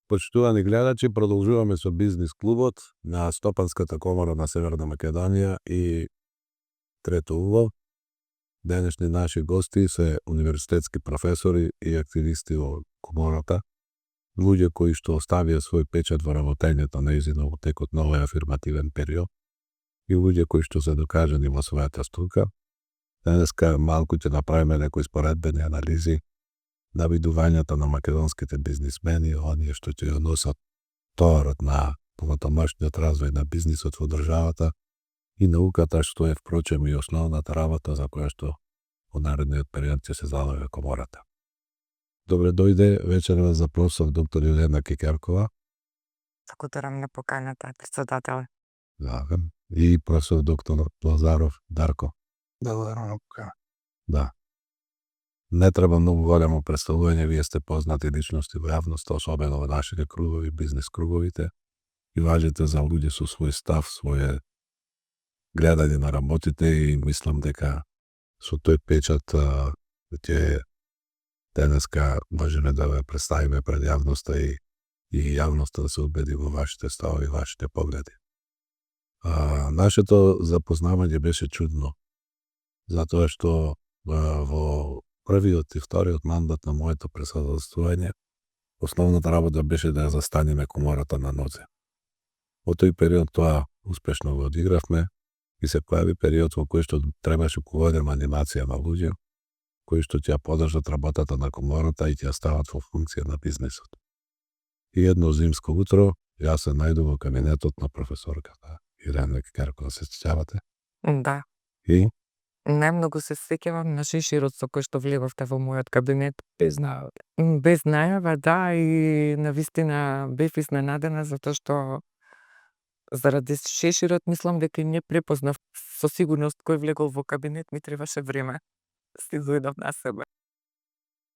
Почитувани гледачи, продолжуваме со Бизнис клубот на Стопанската комора на Северна Македонија и Трето уво. Денешни наши гости се универзитетски професори и активисти во комората, луѓе кои што оставија свој печат во работењето нејзино во текот на овој афирмативен период и луѓе кои што се докажани во својата струка. Денеска малку ќе направиме некои споредбени анализи на видувањата на македонските бизнисмени, оние што ќе ја носат товарот на понатамошниот развој на бизнисот во државата и науката, што е впрочем и основната работа за која што во наредниот период ќе се залага комората. Добре дојде вечерва за професор доктор Илена Кекеркова. Благодарам на поканата, председателе. И професор доктор Лазаров Дарко. Благодарам на поканата. Да. Не треба многу големо представување, вие сте познати личности во јавноста, особено во нашите кругови, бизнис круговите, и важите за луѓе со свој став, своје гледање на работите и мислам дека со тој печат ќе денеска можеме да ве представиме пред јавноста и јавноста да се убеди во вашите ставови и вашите погледи. Нашето запознавање беше чудно, затоа што во првиот и вториот мандат на моето председателствување, основната работа беше да ја застанеме комората на нозе. Во тој период тоа успешно го одигравме и се појави период во кој што требаше ководем анимација на луѓе, кои што ќе ја подржат работата на комората и ќе ја стават во функција на бизнисот. И едно зимско утро, јас се најдов во кабинетот на професорката Илена Кекеркова, се сеќавате? Да. И Најмногу се сеќавам на шеширот со кој што влеговте во мојот кабинет. Без најава. Без најава, да, и навистина бев изненадена затоа што заради шеширот мислам дека не препознав со сигурност кој влегол во кабинет, ми требаше време. Си дојдов на себе.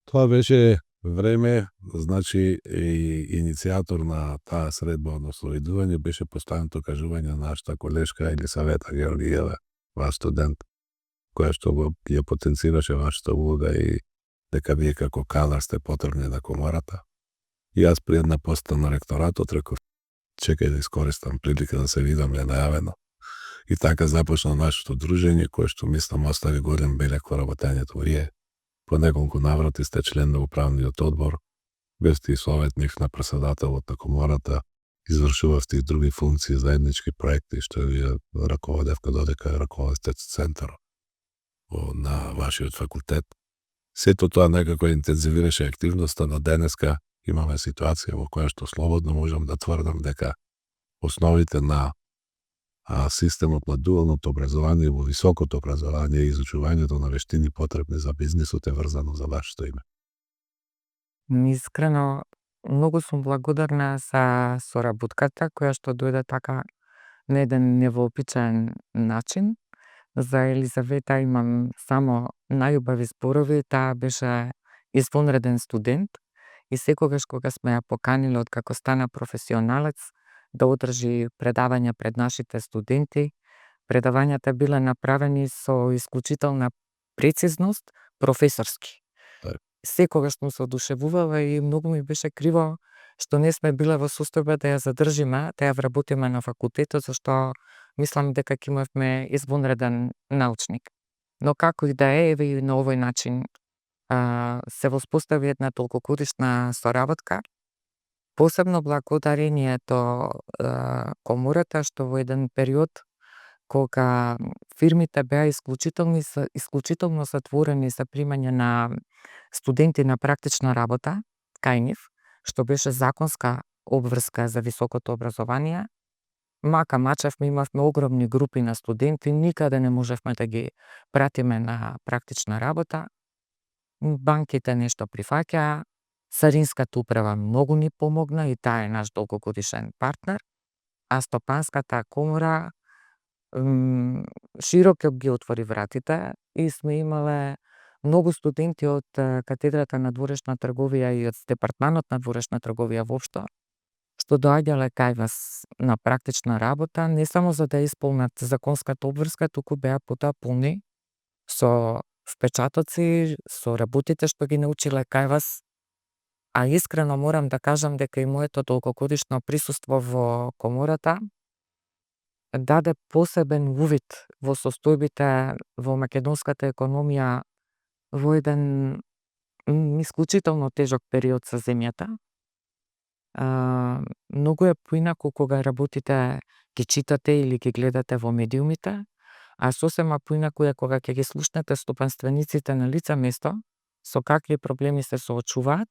тоа беше време, значи и иницијатор на таа средба, односно видување, беше постојаното кажување на нашата колешка Елисавета Георгиева, ваш студент, која што ја потенцираше вашата улога и дека вие како кадар сте потребни на комората. И јас при една поста на ректоратот реков, чекај да искористам прилика да се видам ненајавено. И така започна нашето дружење, кое што мислам остави голем белег во работењето. Вие по неколку наврати сте член на управниот одбор, бевте и советник на председателот на комората, извршувавте и други функции, заеднички проекти, што вие раководевте додека раководите центар на вашиот факултет. Сето тоа некако интензивираше активноста, но денеска имаме ситуација во која што слободно можам да тврдам дека основите на системот на дуалното образование и во високото образование и изучувањето на вештини потребни за бизнисот е врзано за вашето име. Искрено, многу сум благодарна за соработката која што дојде така на еден невоопичаен начин. За Елизавета имам само најубави зборови, таа беше извонреден студент и секогаш кога сме ја поканиле откако стана професионалец да одржи предавања пред нашите студенти, предавањата биле направени со исклучителна прецизност, професорски. Секогаш сум се одушевувала и многу ми беше криво што не сме биле во состојба да ја задржиме, да ја вработиме на факултетот, зашто мислам дека ќе имавме извонреден научник. Но како и да е, еве и на овој начин се воспостави една толкокорисна соработка. Посебно благодарението комората што во еден период кога фирмите беа исклучително затворени за примање на студенти на практична работа кај нив, што беше законска обврска за високото образование, мачевме, имавме огромни групи на студенти, никаде не можевме да ги пратиме на практична работа. Банките нешто прифаќаа, Царинската управа многу ни помогна и таа е наш долгогодишен партнер, а Стопанската комора широко ги отвори вратите и сме имале многу студенти од катедрата на дворешна трговија и од департманот на дворешна трговија воопшто, што доаѓале кај вас на практична работа, не само за да исполнат законската обврска, туку беа потоа полни со впечатоци, со работите што ги научиле кај вас, А искрено морам да кажам дека и моето долгогодишно присуство во комората даде посебен увид во состојбите во македонската економија во еден исклучително тежок период за земјата. Многу е поинаку кога работите, ги читате или ги гледате во медиумите, а сосема поинаку е кога ќе ги слушнете стопанствениците на лице место со какви проблеми се соочуваат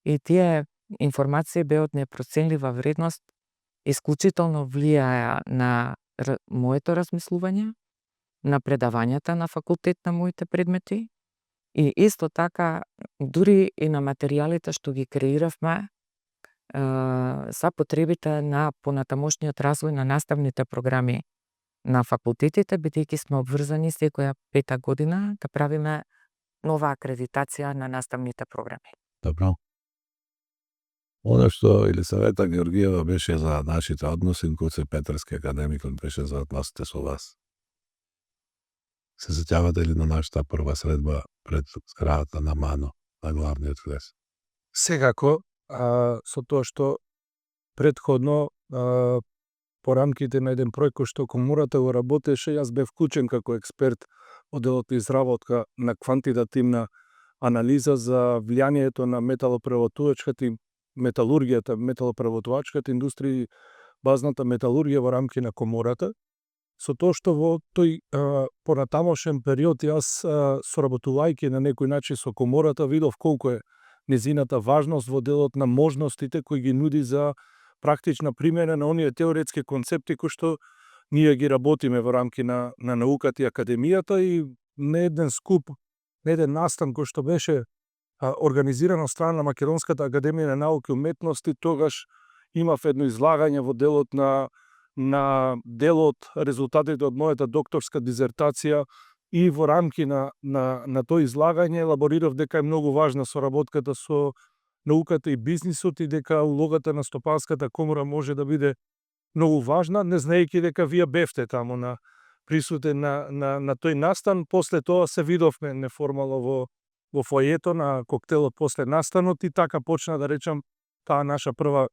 и тие информации беа од непроценлива вредност, исклучително влијаја на моето размислување, на предавањата на факултет на моите предмети и исто така дури и на материјалите што ги креиравме за потребите на понатамошниот развој на наставните програми на факултетите, бидејќи сме обврзани секоја 5-та година да правиме нова акредитација на наставните програми. Добро. Оно што Елисавета Георгиева беше за нашите односи, Гоце Петарски академикот беше за односите со вас. Се сеќавате ли на нашата прва средба пред зградата на МАНО, на главниот влез? Секако, со тоа што предходно по рамките на еден проект кој што комората го работеше, јас бев вклучен како експерт од делот изработка на квантитативна анализа за влијанието на металопреработувачката и металопреработувачката индустрија и базната металургија во рамки на комората. Со тоа што во тој понатамошен период јас соработувајќи на некој начин со комората видов колку е незината важност во делот на можностите кои ги нуди за практична примена на оние теоретски концепти кои што ние ги работиме во рамки на науката и академијата и на еден скуп, на еден настан кој што беше организиран од страна на Македонската академија на науки и уметности, тогаш имав едно излагање во делот на делот резултатите од мојата докторска дизертација и во рамки на тој излагање елаборирав дека е многу важна соработката со науката и бизнисот и дека улогата на Стопанската комора може да биде многу важна, не знаејќи дека вие бевте таму на присутен на тој настан. После тоа се видовме неформално во фојето на коктелот после настанот и така почна да речам таа наша прва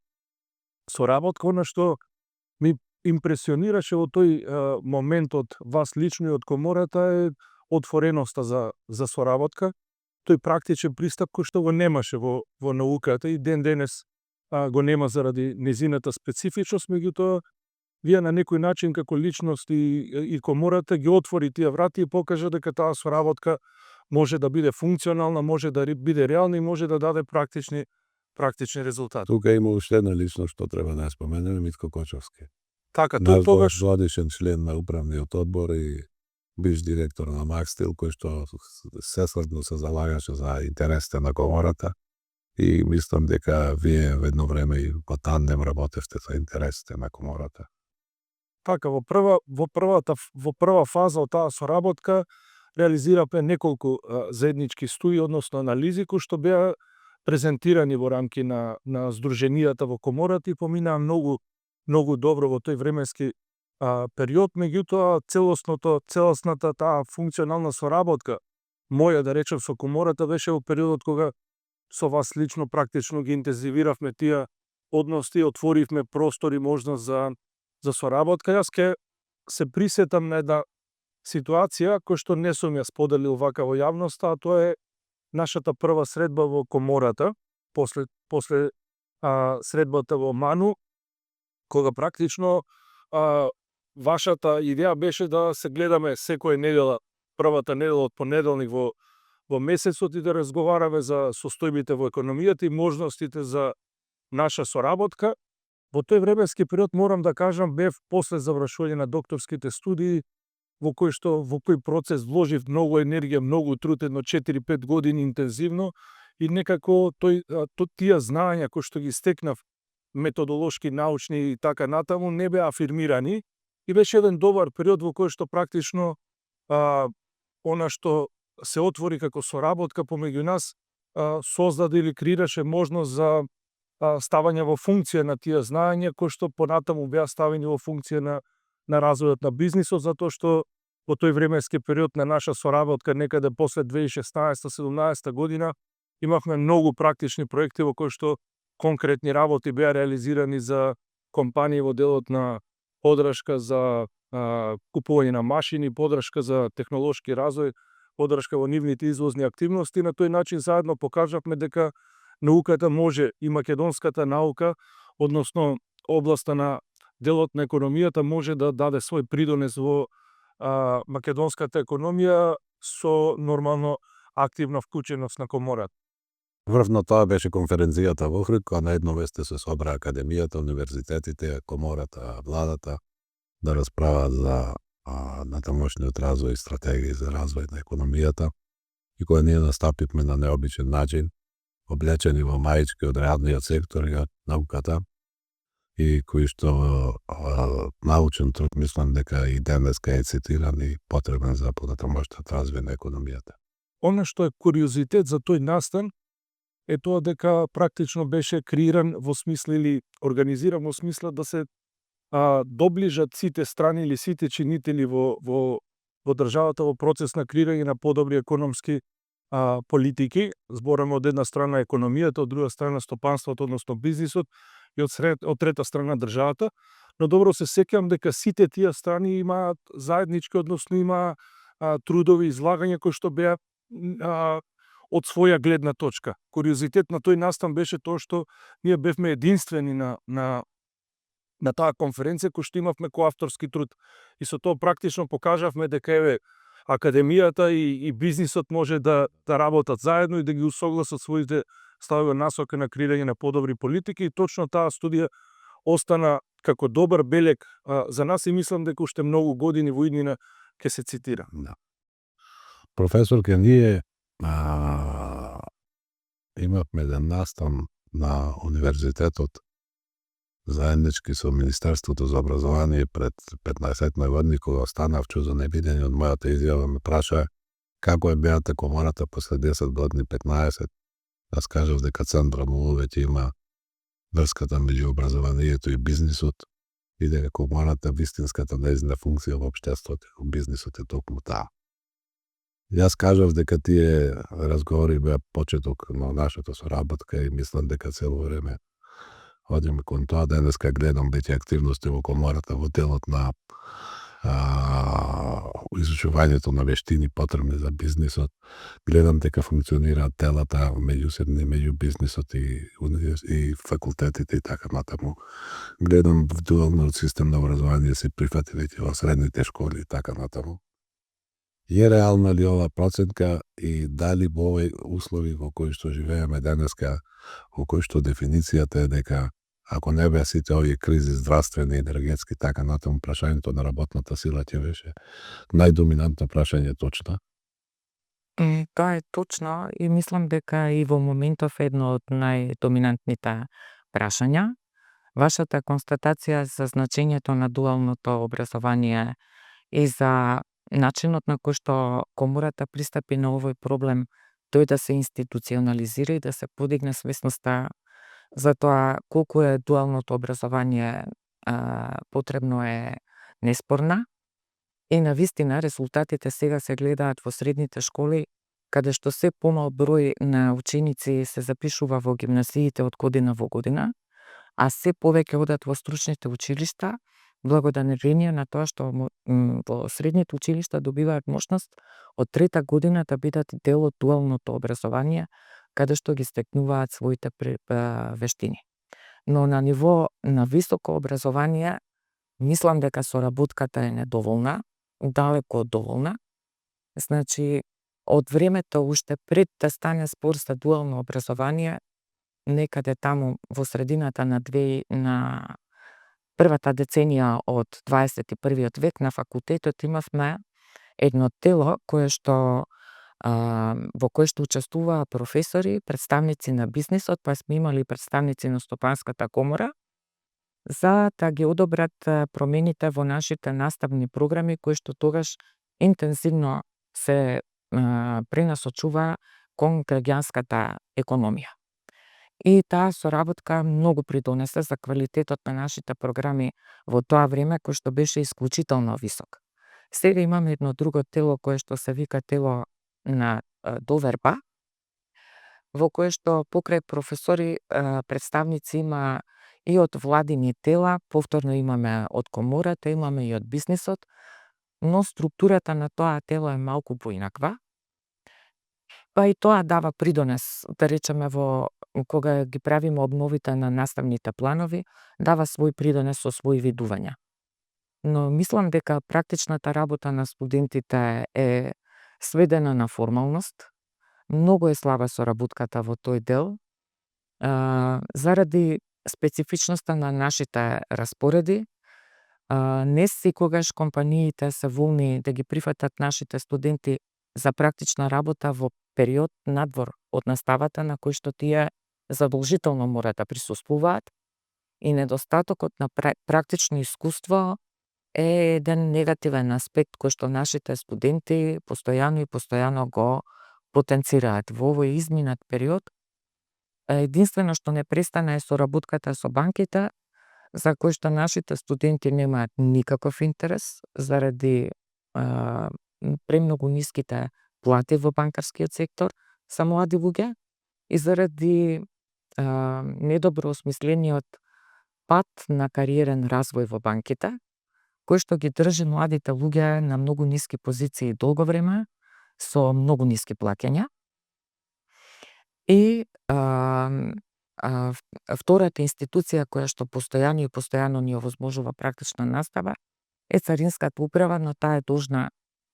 соработка, она што ми импресионираше во тој момент од вас лично и од комората е отвореноста за соработка, тој практичен пристап кој што го немаше во науката и ден денес го нема заради незината специфичност, меѓутоа вие на некој начин како личност и комората ги отвори тие врати и покажа дека таа соработка може да биде функционална, може да биде реална и може да даде практични резултати. Тука има уште една личност што треба да ја споменеме, Митко Кочовски. Така, тој тогаш годишен член на управниот одбор и биш директор на Макстил, кој што сесврдно се залагаше за интересите на комората и мислам дека вие во едно време и во тандем работевте за интересите на комората. Така, во прва фаза од таа соработка реализиравме неколку заеднички студии, односно анализи кои што беа презентирани во рамки на здруженијата во комората и поминаа многу добро во тој временски период, меѓутоа целосната таа функционална соработка моја, да речем, со комората беше во периодот кога со вас лично практично ги интензивиравме тие односи, отворивме простор и можност за соработка. Јас ке се присетам на една ситуација која што не сум ја споделил вака во јавноста, а тоа е нашата прва средба во комората, после средбата во МАНУ, кога практично вашата идеја беше да се гледаме секоја недела, првата недела од понеделник во месецот и да разговараме за состојбите во економијата и можностите за наша соработка. Во тој временски период морам да кажам бев после завршување на докторските студии во кој процес вложив многу енергија, многу труд, едно 4-5 години интензивно и некако тие знаења кои што ги стекнав методолошки, научни и така натаму не беа афирмирани и беше еден добар период во кој што практично она што се отвори како соработка помеѓу нас создаде или креираше можност за ставање во функција на тие знаења кои што понатаму беа ставени во функција на развојот на бизнисот, затоа што во тој временски период на наша соработка некаде после 2016-17 година имавме многу практични проекти во кои што конкретни работи беа реализирани за компании во делот на подршка за купување на машини, подршка за технолошки развој, подршка во нивните извозни активности. На тој начин заедно покажавме дека науката може и македонската наука, односно областа на делот на економијата може да даде свој придонес во македонската економија со нормално активна вклученост на комората. Врв на тоа беше конференцијата во Охрид, кога на едно место се собра академијата, универзитетите, комората, владата, да расправаат за натамошниот развој и стратегии за развој на економијата. И кога ние настапивме на необичен начин, облечени во маички од реалниот сектор и од науката, и кои што научен труд мислам дека и денеска е цитиран и потребен за понатамошниот развој на економијата. Она што е куриозитет за тој настан е тоа дека практично беше креиран во смисла или организиран во смисла да се доближат сите страни или сите чинители во државата во процес на креирање на подобри економски политики. Збораме од една страна економијата, од друга страна стопанството, односно бизнисот, и од трета страна државата. Но добро се сеќавам дека сите тие страни имаат заеднички, односно имаа трудови излагања кои што беа од своја гледна точка. Куриозитет на тој настан беше тоа што ние бевме единствени на таа конференција кој што имавме коавторски труд. И со тоа практично покажавме дека еве академијата и бизнисот може да работат заедно и да ги усогласат своите ставови насока на креирање на подобри политики, и точно таа студија остана како добар белег за нас и мислам дека уште многу години во иднина ќе се цитира. Да. Професорке, ние имавме еден настан на универзитетот заеднички со Министерството за образование пред 15 години, кога останавчу за невидени од мојата изјава, ме праша како е беата комората после 10 години, 15. Аз кажав дека централно веќе има врската меѓу образованието и бизнисот и дека комората вистинската нејзина функција во општеството, во бизнисот е токму таа. Јас кажав дека тие разговори беа почеток на нашата соработка и мислам дека цело време одиме кон тоа. Денеска гледам веќе активности во комората во делот на изучувањето на вештини потребни за бизнисот. Гледам дека функционираат телата меѓусебни меѓу бизнисот и факултетите и така натаму. Гледам дуалниот систем на образование се прифати веќе во средните школи и така натаму. Е реална ли ова процентка и дали во овој услови во кои што живееме денеска, во кои што дефиницијата е дека ако не беа сите овие кризи здравствени, енергетски, така натаму, прашањето на работната сила ќе беше најдоминантно прашање, точно? Тоа е точно и мислам дека и во моментов едно од најдоминантните прашања. Вашата констатација за значењето на дуалното образование и за начинот на кој што комората пристапи на овој проблем, тој да се институционализира и да се подигне свесноста за тоа колку е дуалното образование потребно е неспорна. И навистина резултатите сега се гледаат во средните школи, каде што се помал број на ученици се запишува во гимназиите од година во година, а се повеќе одат во стручните училишта, благодарение на тоа што во средните училишта добиваат можност од трета година да бидат дел од дуалното образование, каде што ги стекнуваат своите вештини. Но на ниво на високо образование, мислам дека соработката е недоволна, далеко од доволна. Значи, од времето уште пред да стане спор за дуално образование, некаде таму во средината на првата деценија од 21 век на факултетот имавме едно тело кое што во кој што учествуваа професори, представници на бизнисот, па сме имали представници на Стопанската комора, за да ги одобрат промените во нашите наставни програми, кои што тогаш интензивно се пренасочува кон граѓанската економија. И таа соработка многу придонесе за квалитетот на нашите програми во тоа време, кој што беше исклучително висок. Сега имаме едно друго тело кое што се вика тело на доверба, во кое што покрај професори представници има и од владини тела, повторно имаме од комората, имаме и од бизнисот, но структурата на тоа тело е малку поинаква. Па и тоа дава придонес, да речеме, кога ги правиме обновите на наставните планови, дава свој придонес со своји видувања. Но мислам дека практичната работа на студентите е сведена на формалност. Многу е слаба соработката во тој дел, заради специфичноста на нашите распореди. Не секогаш компаниите се волни да ги прифатат нашите студенти за практична работа во период надвор од наставата на кој што тие задолжително мора да присуствуваат, и недостатокот на практично искуство е еден негативен аспект кој што нашите студенти постојано го потенцираат. Во овој изминат период единствено што не престана е соработката со банките, за кој што нашите студенти немаат никаков интерес заради премногу ниските плати во банкарскиот сектор за млади луѓе и заради недобро осмислениот пат на кариерен развој во банките, кој што ги држи младите луѓе на многу ниски позиции долго време, со многу ниски плаќања. И втората институција која што постојано ни овозможува практична настава е Царинската управа, но таа е должна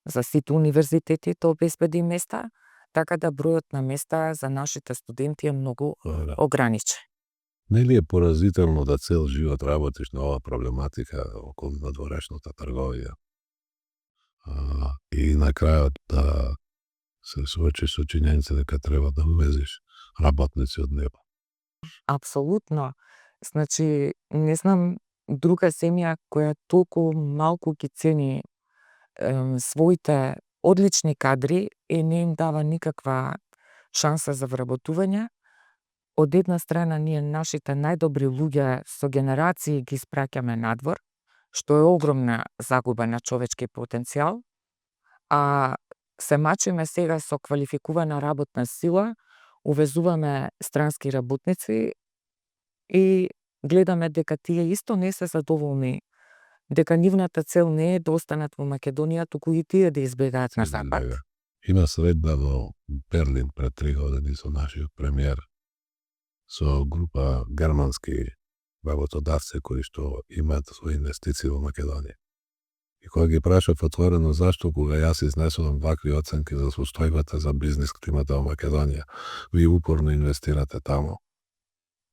за сите универзитети да обезбеди места, така да бројот на места за нашите студенти е многу ограничен. Нели е поразително да цел живот работиш на оваа проблематика околу надворешната трговија и на крајот да се соочиш со чиненица дека треба да увезиш работници од небо. Апсолутно. Значи, не знам друга земја која толку малку ги цени своите одлични кадри и не им дава никаква шанса за вработување. Од една страна ние нашите најдобри луѓе со генерации ги испраќаме надвор, што е огромна загуба на човечки потенцијал, а се мачиме сега со квалификувана работна сила, увезуваме странски работници и гледаме дека тие исто не се задоволни, дека нивната цел не е да останат во Македонија, туку и тие да избегаат на запад. Има средба во Берлин пред 3 години со нашиот премиер, со група германски работодавци кои што имаат своји инвестиции во Македонија. И кога ги прашав отворено зашто кога јас изнесувам вакви оценки за состојбата за бизнис климата во Македонија, ви упорно инвестирате тамо.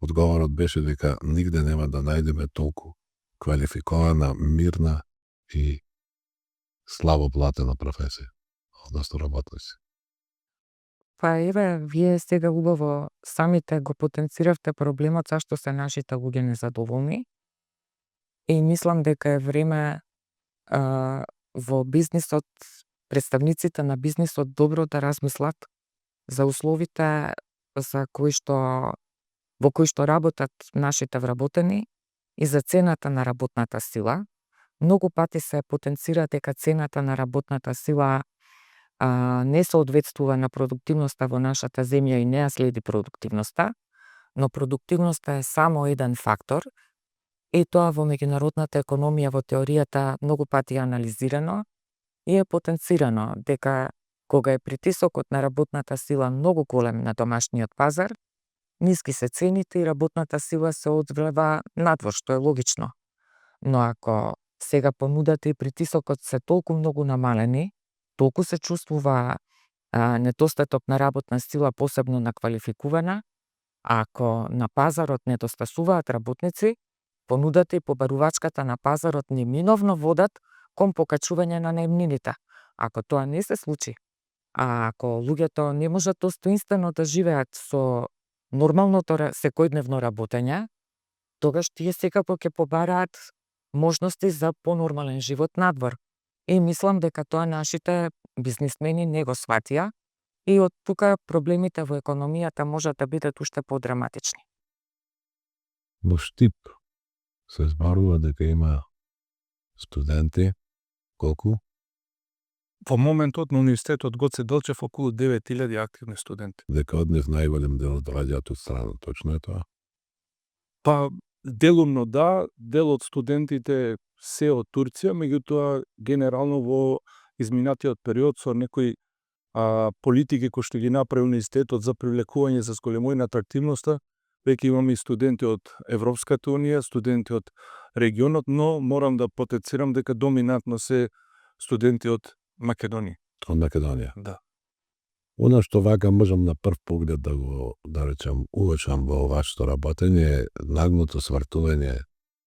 Одговорот беше дека нигде нема да најдеме толку квалификована, мирна и слабо платена професија, односно работници. Па еве, вие сега убаво самите го потенциравте проблемот зашто се нашите луѓе незадоволни. И мислам дека е време во бизнисот, представниците на бизнисот добро да размислат за условите за во кои што работат нашите вработени и за цената на работната сила. Многу пати се потенцира дека цената на работната сила не соодветствува на продуктивноста во нашата земја и не ја следи продуктивноста, но продуктивноста е само еден фактор и тоа во меѓународната економија во теоријата многу пати е анализирано и е потенцирано дека кога е притисокот на работната сила многу голем на домашниот пазар, ниски се цените и работната сила се одвлева надвор, што е логично. Но ако сега понудата и притисокот се толку многу намалени, толку се чувствува недостаток на работна сила, посебно на квалификувана, ако на пазарот недостасуваат работници, понудата и побарувачката на пазарот неминовно водат кон покачување на наемнините. Ако тоа не се случи, ако луѓето не можат достоинствено да живеат со нормалното секојдневно работење, тогаш тие секако ќе побараат можности за понормален живот надвор. И мислам дека тоа нашите бизнисмени не го сватија и од тука проблемите во економијата можат да бидат уште подраматични. Во Штип се зборува дека има студенти, колку? Во моментот на Универзитетот Гоце Делчев околу 9000 активни студенти. Дека од нив најголем дел доаѓаат од страна, точно е тоа? Па, делумно да, дел од студентите се од Турција, меѓутоа генерално во изминатиот период со некои политики кои што ги направи Универзитетот за привлекување за зголемување на атрактивноста, веќе имаме и студенти од Европската унија, студенти од регионот, но морам да потенцирам дека доминантно се студенти од Македонија. Од Македонија. Да. Она што вака можам на прв поглед да го, да речам, уочам во вашето работење е нагното свртување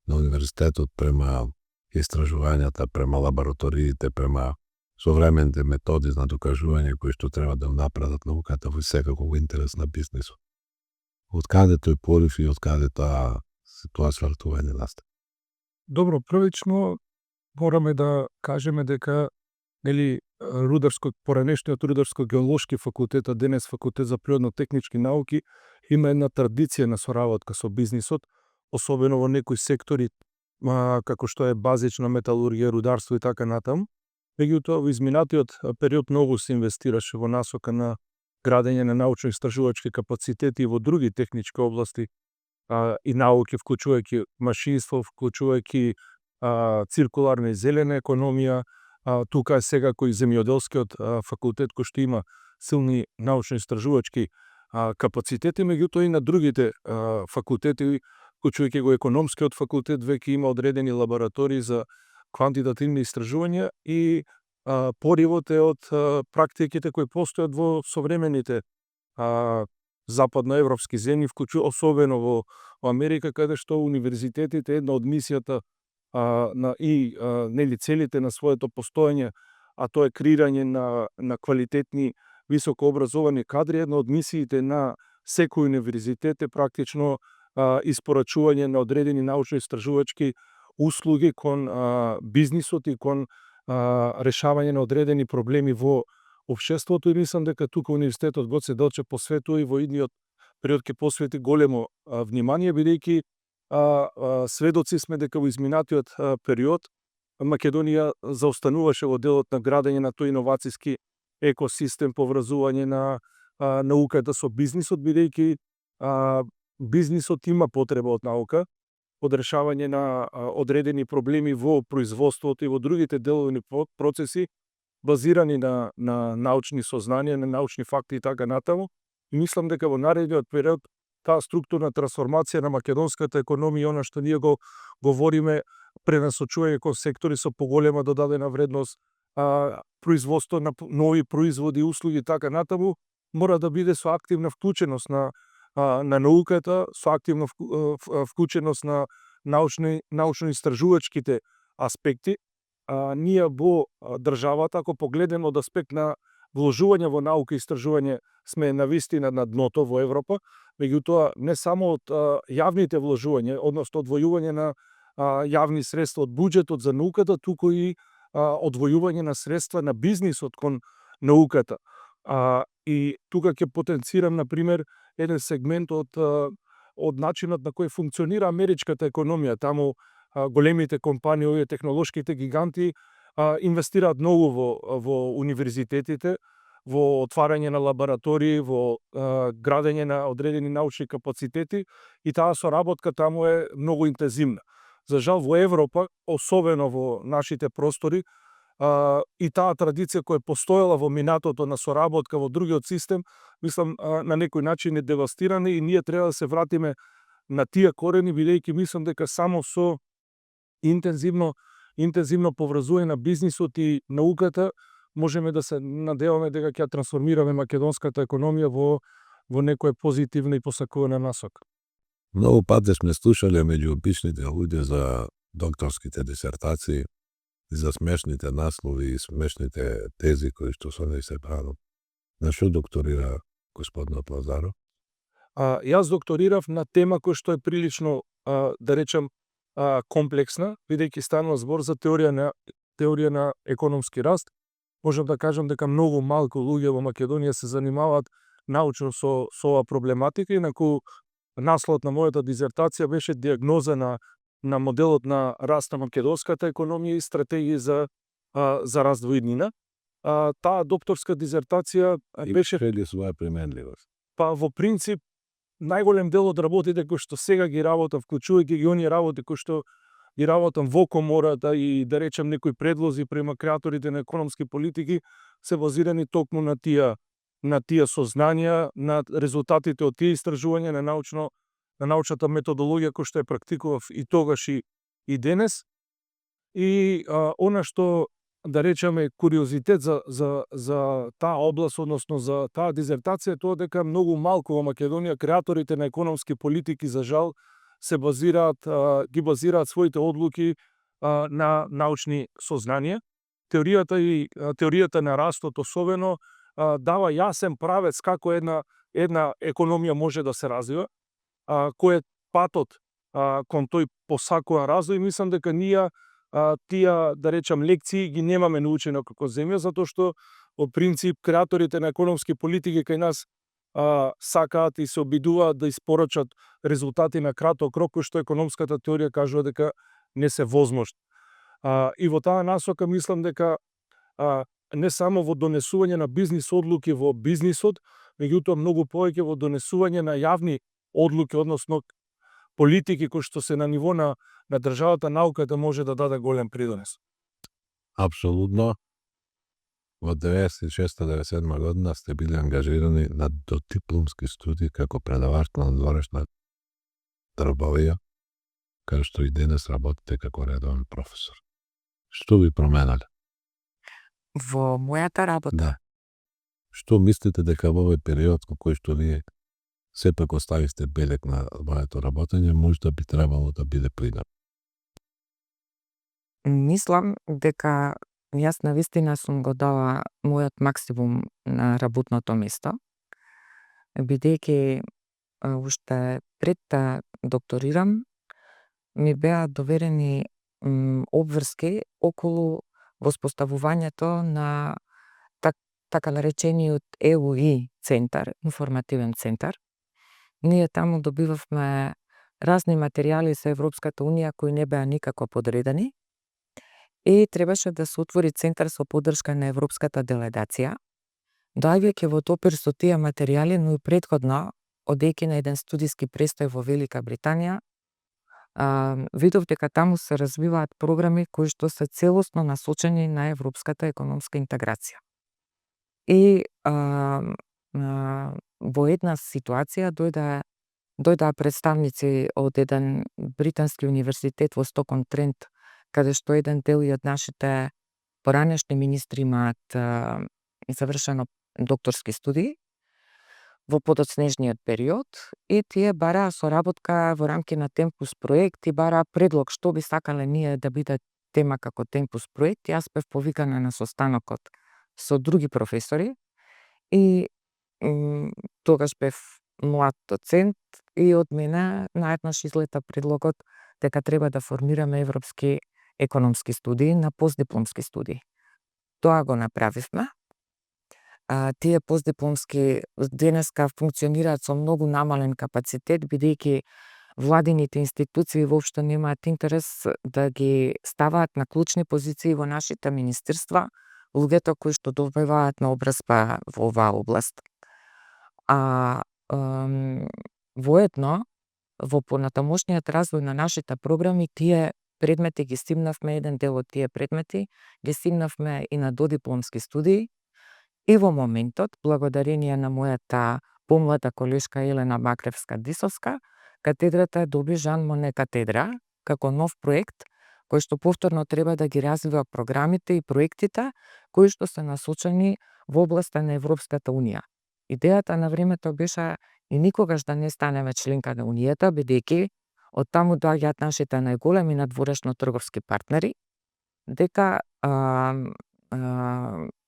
на универзитетот према истражувањата, према лабораториите, према современите методи на докажување кои што треба да направат науката во секако во интерес на бизнисот. Од каде тој порив и од каде тоа свртување настана? Добро, првично мораме да кажеме дека поранешниот рударско-геолошки факултет, а денес факултет за природно-технички науки, има една традиција на соработка со бизнисот, особено во некои сектори како што е базична металургија, рударство и така натаму. Меѓутоа, во изминатиот период многу се инвестираше во насока на градење на научно-истражувачки капацитети во други технички области и науки, вклучувајќи машинство, вклучувајќи циркуларна и зелена економија. Тука е секако и земјоделскиот факултет кој што има силни научно-истражувачки капацитети, меѓутоа и на другите факултети, вклучувајќи го економскиот факултет, веќе има одредени лаборатории за квантитативни истражувања и поривот е од практиките кои постојат во современите западноевропски земји, особено во Америка, каде што универзитетите една од мисијата нели целите на своето постоење, а тоа е креирање на квалитетни високо образовани кадри, една од мисиите на секој универзитет е практично испорачување на одредени научно-истражувачки услуги кон бизнисот и кон решавање на одредени проблеми во општеството, и мислам дека тука Универзитетот Гоце Делчев посветува и во идниот период ќе посвети големо внимание, бидејќи сведоци сме дека во изминатиот период Македонија заостануваше во делот на градење на тој иновацијски екосистем, поврзување на науката со бизнисот, бидејќи бизнисот има потреба од наука, од решавање на одредени проблеми во производството и во другите делови процеси, базирани на научни сознанија, на научни факти и така натаму. И мислам дека во наредниот период таа структурна трансформација на македонската економија, она што ние го говориме, пренасочување кон сектори со поголема додадена вредност, производство на нови производи, услуги и така натаму, мора да биде со активна вклученост на науката, со активна вклученост на научно-истражувачките аспекти. Ние во државата, ако погледнеме од аспект на вложување во наука и истражување, сме навистина на дното во Европа, меѓутоа не само од јавните вложувања, односно одвојување на јавни средства од буџетот за науката, туку и одвојување на средства на бизнисот кон науката. И тука ќе потенцирам, например, еден сегмент од начинот на кој функционира америчката економија. Таму големите компании, овие технолошките гиганти, инвестираат многу во универзитетите, во отварање на лаборатории, во градење на одредени научни капацитети, и таа соработка таму е многу интензивна. За жал во Европа, особено во нашите простори, и таа традиција која постоела во минатото на соработка во другиот систем, мислам на некој начин е девастирана, и ние треба да се вратиме на тие корени, бидејќи мислам дека само со интензивно поврзување на бизнисот и науката можеме да се надеваме дека ќе трансформираме македонската економија во некоја позитивна и посакувана насока. Многу пати сме слушале меѓу обичните луѓе за докторските дисертации, за смешните наслови и смешните тези кои што со неј се прават. На што докторира господинот Лазаров? Јас докторирав на тема која што е прилично, да речем, комплексна, бидејќи станува збор за теорија на економски раст. Можам да кажам дека многу малку луѓе во Македонија се занимаваат научно со оваа проблематика, инаку насловот на мојата дизертација беше диагноза на моделот на раст на македонската економија и стратегија за раст во иднина. таа докторска дизертација беше Имаше ли своја применливост? па во принцип најголем дел од работите кои што сега ги работам, вклучувајќи ги оние работи кои што ги работам во комората и да речем некои предлози према креаторите на економски политики се базирани токму на тие сознанија, на резултатите од тие истражувања на научната методологија која што ја практикував и тогаш и денес. И она што да речеме куриозитет за таа област, односно за таа дизертација, тоа дека многу малку во Македонија креаторите на економски политики за жал се ги базираат своите одлуки на научни сознанија. Теоријата на растот особено дава јасен правец како една економија може да се развива, кој е патот кон тој посакуван развој. Мислам дека ние тие, да речам, лекции ги немаме научено како земја, затоа што во принцип креаторите на економски политики кај нас сакаат и се обидуваат да испорачат резултати на краток рок, кои што економската теорија кажува дека не се возможни. И во таа насока мислам дека не само во донесување на бизнис одлуки во бизнисот, меѓутоа многу повеќе во донесување на јавни одлуки, односно политики кои што се на ниво на државата, науката може да даде голем придонес. Апсолутно. Во 96-97 година сте били ангажирани на додипломски студии како предавач на надворешна трбовија, кај што и денес работите како редовен професор. Што ви променале? Во мојата работа, Да. Што мислите дека во овој период во кој што вие сепак оставивте белег на моето работење, можда би требало да биде принап? мислам дека јас навистина сум го дала мојот максимум на работното место, бидејќи уште пред да докторирам ми беа доверени обврски околу воспоставувањето на така наречениот ЕУИ центар, информативен центар. Ние таму добивавме разни материјали за Европската Унија кои не беа никако подредени и требаше да се отвори центар со поддршка на Европската делегација. Доаѓајќи во допир со тие материјали, но и претходно, одејќи на еден студиски престој во Велика Британија, видов дека таму се развиваат програми кои што се целосно насочени на европската економска интеграција. И во една ситуација дојдаа представници од еден британски универзитет во Стокон Трент, каде што еден дел и од нашите поранешни министри имаат завршено докторски студии во подоцнежниот период и тие бараа соработка во рамки на Темпус проект и бараа предлог што би сакале ние да биде тема како Темпус проект. Јас бев повикана на состанокот со други професори и тогаш бев млад доцент и од мене наеднаш излета предлогот дека треба да формираме европски економски студии на постдипломски студии. Тоа го направивме. Тие постдипломски денеска функционираат со многу намален капацитет, бидејќи владините институции воопшто немаат интерес да ги ставаат на клучни позиции во нашите министерства луѓето кои што добиваат наобразба во оваа област. Воедно, во понатамошниот развој на нашите програми, тие предмети ги стимнавме, еден дел од тие предмети ги стимнавме и на додипломски студии. И во моментот, благодарение на мојата помлада колешка Елена Макревска-Дисовска, катедрата доби Жан Моне катедра како нов проект, кој што повторно треба да ги развива програмите и проектите кои што се насочени во областа на Европската Унија. Идејата на времето беше и никогаш да не станеме членка на Унијата, бидејќи од таму доаѓаат нашите најголеми надворешно трговски партнери, дека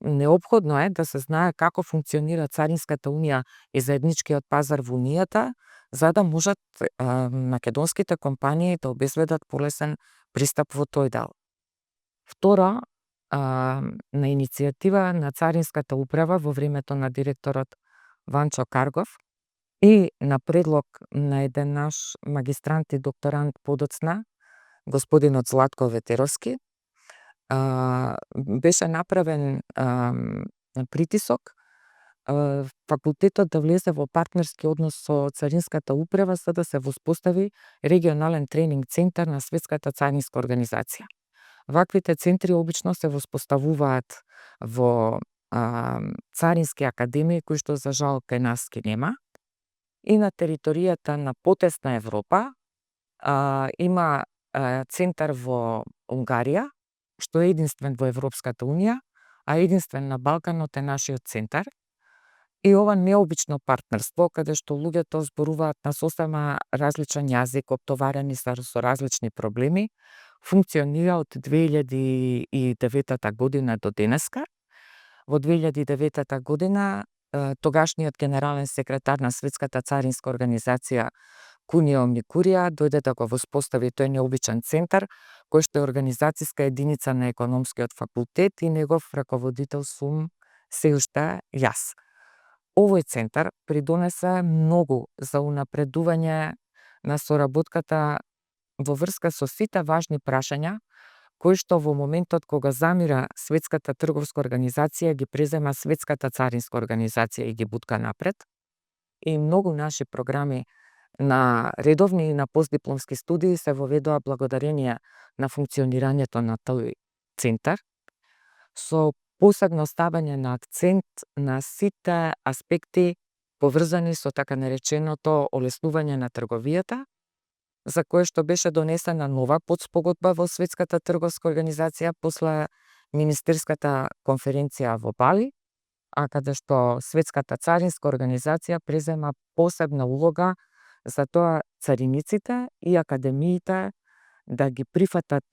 неопходно е да се знае како функционира Царинската унија и заедничкиот пазар во Унијата, за да можат македонските компании да обезбедат полесен пристап во тој дел. Второ, на иницијатива на Царинската управа во времето на директорот Ванчо Каргов и на предлог на еден наш магистрант и докторант подоцна, господинот Златко Ветеровски, беше направен притисок факултетот да влезе во партнерски однос со Царинската управа за да се воспостави регионален тренинг центар на Светската царинска организација. Ваквите центри обично се воспоставуваат во царински академии кои што за жал кај нас ги нема. И на територијата на потесна Европа има центар во Унгарија, што е единствен во Европската унија, а единствен на Балканот е нашиот центар. И ова необично партнерство, каде што луѓето зборуваат на сосема различен јазик, оптоварени со различни проблеми, функционира од 2009 година до денеска. Во 2009 година тогашниот генерален секретар на Светската царинска организација Кунио Микурија дојде да го воспостави тој необичен центар, кој што е организацијска единица на економскиот факултет и негов раководител сум се уште јас. Овој центар придонесе многу за унапредување на соработката во врска со сите важни прашања кои што во моментот кога замира Светската трговска организација ги презема Светската царинска организација и ги бутка напред. И многу наши програми на редовни и на постдипломски студии се воведоа благодарение на функционирањето на тој центар, со посебно ставање на акцент на сите аспекти поврзани со така нареченото олеснување на трговијата, за кое што беше донесена нова подспогодба во Светската трговска организација после министерската конференција во Бали, а каде што Светската царинска организација презема посебна улога за тоа цариниците и академиите да ги прифатат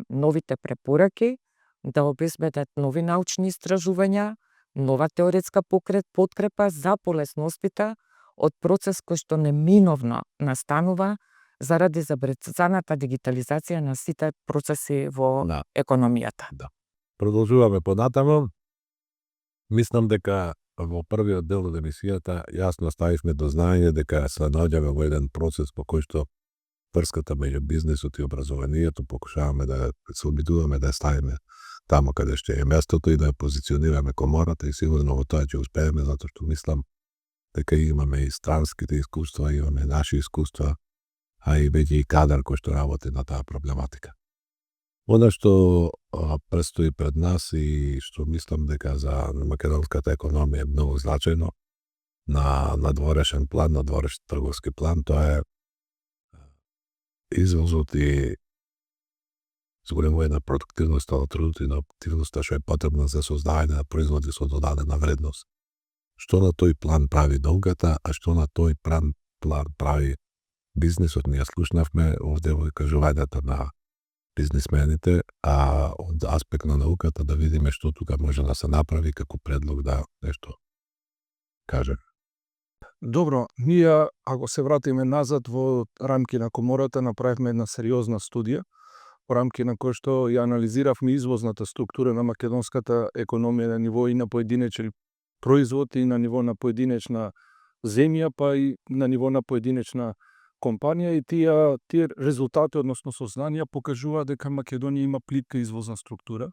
новите препораки, да обезбедат нови научни истражувања, нова теоретска подкрепа за полесностите од процес кој што неминовно настанува заради забрзаната дигитализација на сите процеси во економијата. Продолжуваме понатаму. Мислам дека во првиот дел од емисијата јасно ставивме до знаење дека се наоѓаме во еден процес по кој што врската меѓу бизнисот и образованието покушаваме да се обидуваме да ја ставиме таму каде што е местото и да ја позиционираме комората и сигурно во тоа ќе успееме затоа што мислам дека имаме и странските искуства, имаме наши искуства, а и веќе и кадар кој што работи на таа проблематика. Она што престои пред нас и што мислам дека за македонската економија е многу значајно на надворешен план, надворешен трговски план, тоа е извозот и зголемување на продуктивноста на трудот и на активноста што е потребна за создавање на производи со додадена вредност. Што на тој план прави науката, а што на тој план прави бизнисот. Ние слушнавме овде во кажувањата на бизнисмените, а од аспект на науката да видиме што тука може да се направи како предлог да нешто каже. Добро, ние ако се вратиме назад во рамки на комората направивме една сериозна студија во рамки на кој што ја анализиравме извозната структура на македонската економија на ниво и на поединечни производи и на ниво на поединечна земја, па и на ниво на поединечна компанија и тие резултати, односно сознанија, покажува дека Македонија има плитка извозна структура.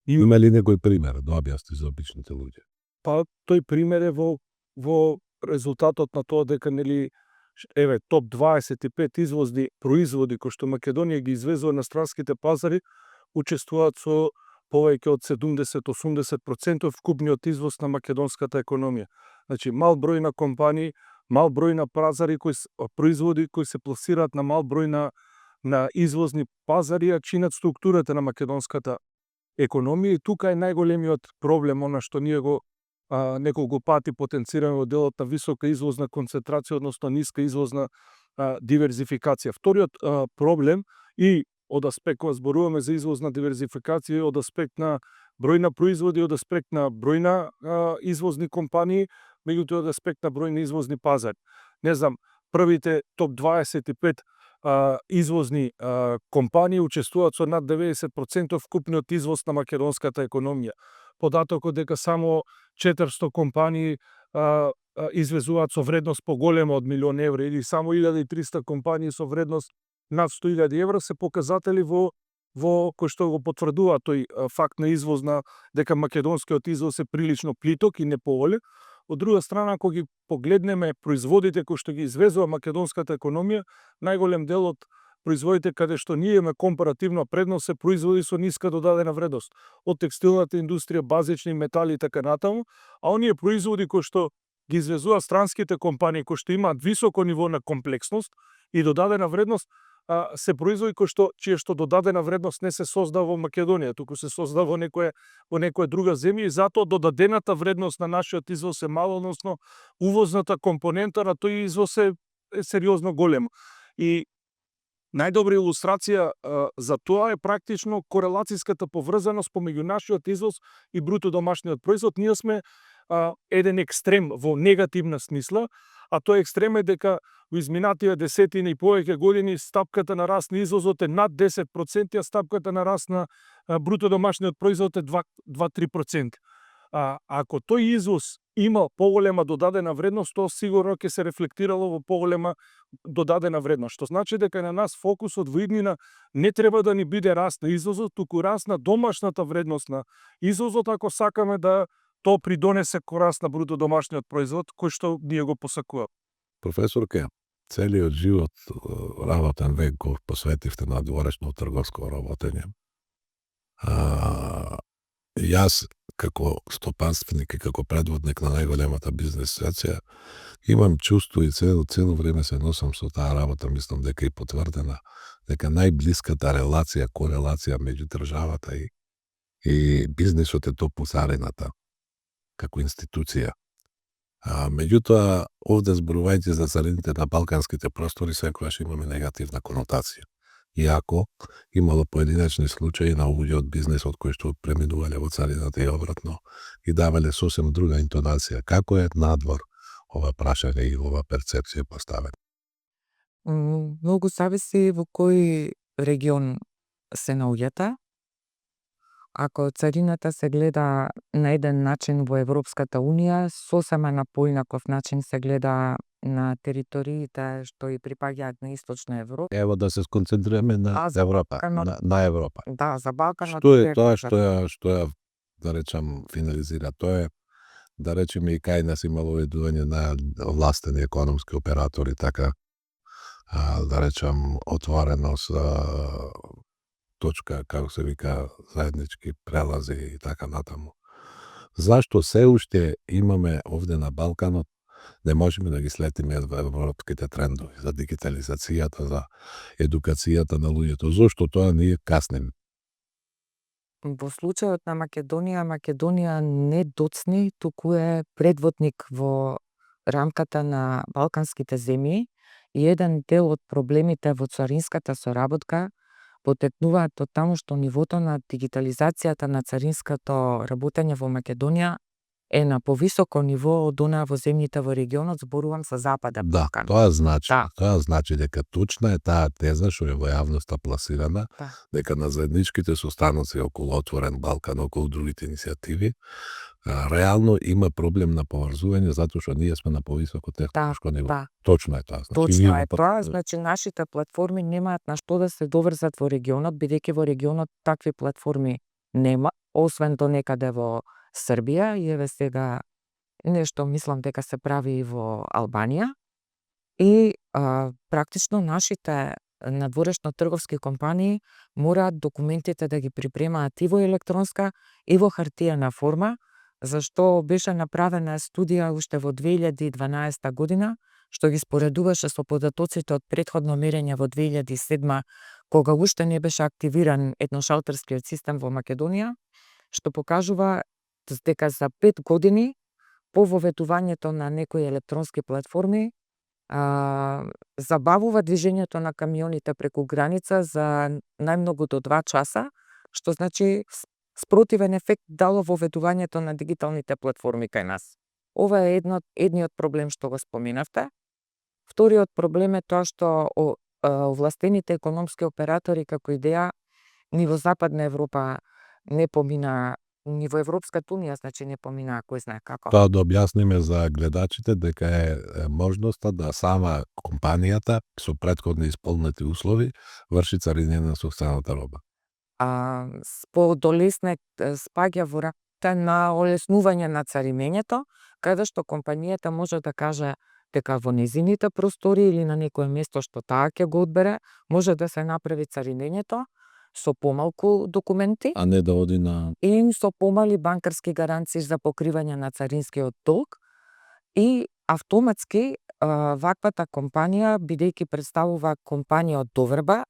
Има ли некој пример да објасни за обичните луѓе? Па тој пример е во резултатот на тоа дека топ 25 извозни производи кои што Македонија ги извезува на странските пазари учествуваат со повеќе од 70-80% вкупниот извоз на македонската економија. Значи мал број на компании, мал број на пазари производи кои се пласираат на мал број на извозни пазари, а чинат структурата на македонската економија и тука е најголемиот проблем, она што ние го неколку пати потенцираме во делот на висока извозна концентрација, односно ниска извозна диверзификација. Вториот проблем и од аспект кога зборуваме за извозна диверзификација, од аспект на број на производи, од аспект на број на извозни компании, меѓутоа од аспект на број на извозни пазари. Не знам, првите топ 25 извозни компании учествуваат со над 90% вкупниот извоз на македонската економија. Податокот дека само 400 компании извезуваат со вредност поголема од €1.000.000 или само 1300 компании со вредност над 100.000 евра се показатели во во кој што го потврдува тој факт на извоз дека македонскиот извоз е прилично плиток и неповолен. Од друга страна, ако ги погледнеме производите кои што ги извезува македонската економија, најголем дел од производите каде што ние имаме компаративна предност се производи со ниска додадена вредност, од текстилната индустрија, базични метали и така натаму, а оние производи кои што ги извезува странските компании кои што имаат високо ниво на комплексност и додадена вредност, се производи кои што чија што додадена вредност не се создава во Македонија, туку се создава во некоја друга земја и затоа додадената вредност на нашиот извоз е мала, односно увозната компонента на тој извоз е сериозно голема. И најдобра илустрација за тоа е практично корелацијската поврзаност помеѓу нашиот извоз и бруто домашниот производ. Ние сме еден екстрем во негативна смисла, а тој екстрем е дека во изминативе десетина и повеќе години стапката на раст на извозот е над 10%, а стапката на раст на бруто домашниот производ е 2-3%. Ако тој извоз има поголема додадена вредност, тоа сигурно ќе се рефлектирало во поголема додадена вредност. Што значи дека на нас фокусот во иднина не треба да ни биде раст на извозот, туку раст на домашната вредност на извозот, ако сакаме да тоа придонесе ко раст на бруто домашниот производ, кој што ние го посакуваме. Професорке, целиот живот, работен век го посветивте на дворечно трговско работење. Јас, како стопанственик и како предводник на најголемата бизнес асоциација, имам чувство и цело време се носам со таа работа, мислам дека е потврдена, дека најблиската релација, корелација меѓу државата и бизнисот е топусарината како институција. Меѓутоа, овде зборувајќи за царините на балканските простори, секогаш имаме негативна конотација. Иако имало поединечни случаи на луѓе од бизнесот кои што преминувале во царината и обратно и давале сосем друга интонација. Како е надвор ова прашање и ова перцепција поставена? Многу зависи во кој регион се наоѓате. Ако царината се гледа на еден начин во Европската Унија, сосема на поинаков начин се гледа на териториите што и припаѓаат на Источна Европа. Ево да се сконцентрираме на Европа, на Европа. Да, за Балканот. Што е тоа што ја, да речам, финализира? Тоа е, да речеме, и кај нас имало ведување на властени економски оператори, така, да речам, отвореност, точка, како се вика, заеднички прелази и така натаму. Зашто се уште имаме овде на Балканот, не можеме да ги следиме европските трендови за дигитализацијата, за едукацијата на луѓето? Зошто тоа ние каснеме? Во случајот на Македонија не доцни, туку е предводник во рамката на балканските земји и еден дел од проблемите во царинската соработка потекнуваат од таму што нивото на дигитализацијата на царинското работење во Македонија е на повисоко ниво од она во земјите во регионот, зборувам за Западен Балкан. Тоа значи, Да. тоа значи дека точна е таа теза што е во јавноста пласирана, Да. дека на заедничките состаноци околу Отворен Балкан, околу другите иницијативи, реално има проблем на поврзување затоа што ние сме на повисоко технолошко ниво. Да. Точно е тоа. Значи, Точно ние е тоа, значи нашите платформи немаат на што да се доврзат во регионот, бидејќи во регионот такви платформи нема, освен до некаде во Србија и еве сега нешто мислам дека се прави и во Албанија. И практично нашите надворешно трговски компании мораат документите да ги припремаат и во електронска и во хартиена форма, зашто беше направена студија уште во 2012 година, што ги споредуваше со податоците од претходно мерење во 2007, кога уште не беше активиран едношалтерскиот систем во Македонија, што покажува дека за 5 години по воведувањето на некои електронски платформи забавува движењето на камионите преку граница за најмногу до 2 часа, што значи спротивен ефект дало воведувањето на дигиталните платформи кај нас. Ова е едниот проблем што го споменавте. Вториот проблем е тоа што овластените економски оператори како идеја ни во Западна Европа не помина, ни во Европската Унија, значи не помина кој знае како. Тоа да објасниме за гледачите дека е можноста да сама компанијата со претходно исполнети услови врши царинење на сопствената роба. подолесне спаѓа во рамките на олеснување на царинењето, каде што компанијата може да каже дека во нејзините простори или на некое место што таа ќе го одбере, може да се направи царинењето со помалку документи А не да оди на... и со помали банкарски гаранции за покривање на царинскиот долг и автоматски ваквата компанија, бидејќи представува компанија од доверба,